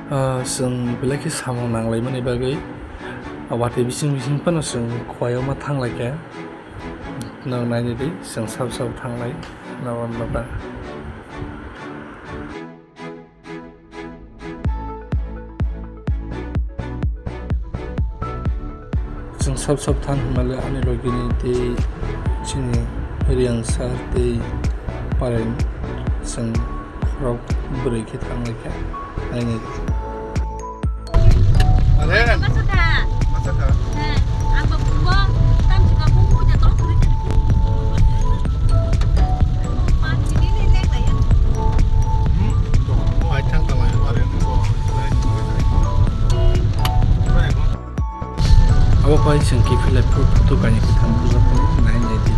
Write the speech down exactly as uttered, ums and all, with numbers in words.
Ah, chwng belai khe samung nanglaimani bagwi, ah, watwi bising bising phano chwng Khowai-o ma thanglaikha. Nwng nainidi, chwng sabo sabo thanglai, nokbar nokbar. Chwng sab sab thang hwnmale ani logini tei chini Riyang sir tei Paren chwng rok bwrwi khe thanglaikha nainai. Paren. Masa kha? Masa kha? Heh, ang ba bumbo, tam chika bumbo je tong kuri. Pan chini ni lek lai ya. Hmm, to, mo ai thang ka lai, Paren ko. Abo pai chwng kiphilai phuru photo kainwi kwthang bujak phano nai nai di.